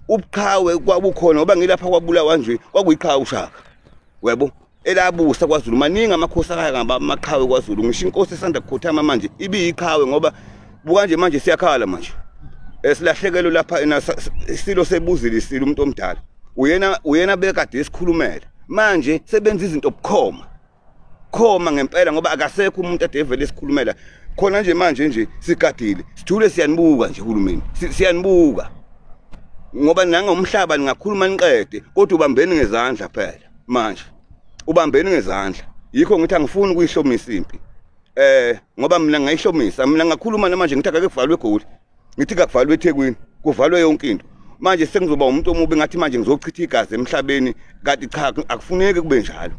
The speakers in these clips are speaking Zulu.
Ubuqhawe kwabukhona ngoba ngilapha kwabulawa nje kwakuyiqhawe uShaka, uyabo, elabusa kwaZulu. Maningi amakhosi akangaba amaqhawe kwaZulu, ngisho inkosi esanda kukhothama manje ibiyiqhawe, ngoba buka nje manje siyakhala manje esilahlekelo lapha isilo sebuzile isilo umuntu omdala uyena bekade esikhulumela manje sebenza izinto bukhoma khoma ngempela, ngoba akasekho umuntu ade evele esikhulumela khona nje manje nje sigadile sithule siyanibuka nje uhulumeni, siyanibuka ngoba nangomhlaba ningakhuluma niqede, kodwa ubambeni ngezandla phela manje, ubambeni ngezandla. Yikho ngithi angifuni ukuyihlomisa impi ngoba mina ngayihlomisa, mina ngakhuluma namanje ngithi akake kuvalwe eGoli, ngithi kakuvalwe eThekwini, kuvalwe yonke into. Manje sengizoba umuntu omubi ngathi manje ngizochitha igazi emhlabeni, kanti cha, akufuneki kube njalo.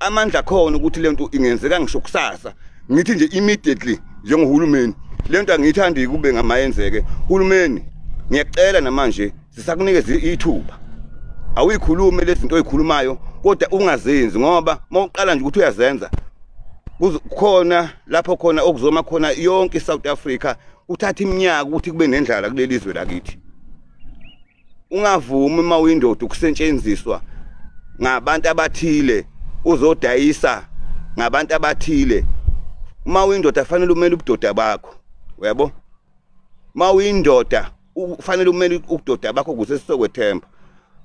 Amandla khona ukuthi lento ingenzeka ngisho kusasa, ngithi nje immediately njengohulumeni lento angiyithandi kube ngamayenzeke. Hulumeni ngiyacela namanje sisakunikeza ithuba, awuyikhulume lezi zinto oyikhulumayo kodwa ungazenzi, ngoba mawuqala nje ukuthi uyazenza kukhona lapho khona okuzoma khona yonke iSouth Africa, kuthatha iminyaka ukuthi kube nendlala kuleli zwe lakithi. Ungavumi uma uyindoda ukusetshenziswa ngabantu abathile, uzodayisa ngabantu abathile. Uma uyindoda fanele umele ubudoda bakho, uyabo? Uma uyindoda ufanele umele ubudoda bakho ukuze sizokwethemba.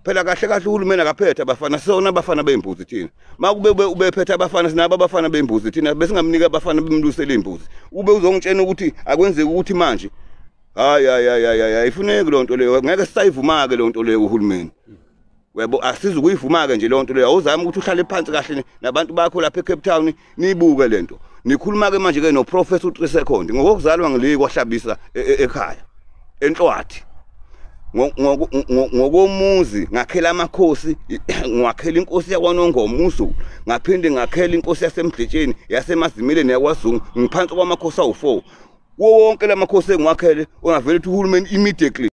Phela kahle kahle uhulumeni akaphethe abafana, sona abafana bembuzi thina. Makube ubephethe abafana, sinabo abafana bembuzi thina, besingamnika abafana bemlusele imbuzi. Ube uzongitshena ukuthi akwenzeki ukuthi manje hayi hayi hayi hayi ayifuneki lonto leyo, ngeke sisayivuma ke lonto leyo uhulumeni. Uyabo, asiza ukuyivuma ke nje lonto leyo. Awuzami ukuthi uhlale phansi kahle nabantu bakho lapha eCape Town nibuke lento. Nikhuluma ke manje ke no Professor 3 Second ngokuzalwa ngile kwaHlabisa ekhaya eNhlwathi. Ngokomuzi ngakhela amakhosi, ngakhela inkosi yakwaNongoma uZulu, ngaphinde ngakhela inkosi yaseMdletsheni yaseMazimile yakwaZungu, ngiphansi kwamakhosi awu4. Kuwo wonke lamakhosi engiwakhele ungavela uthi uhulumeni immediately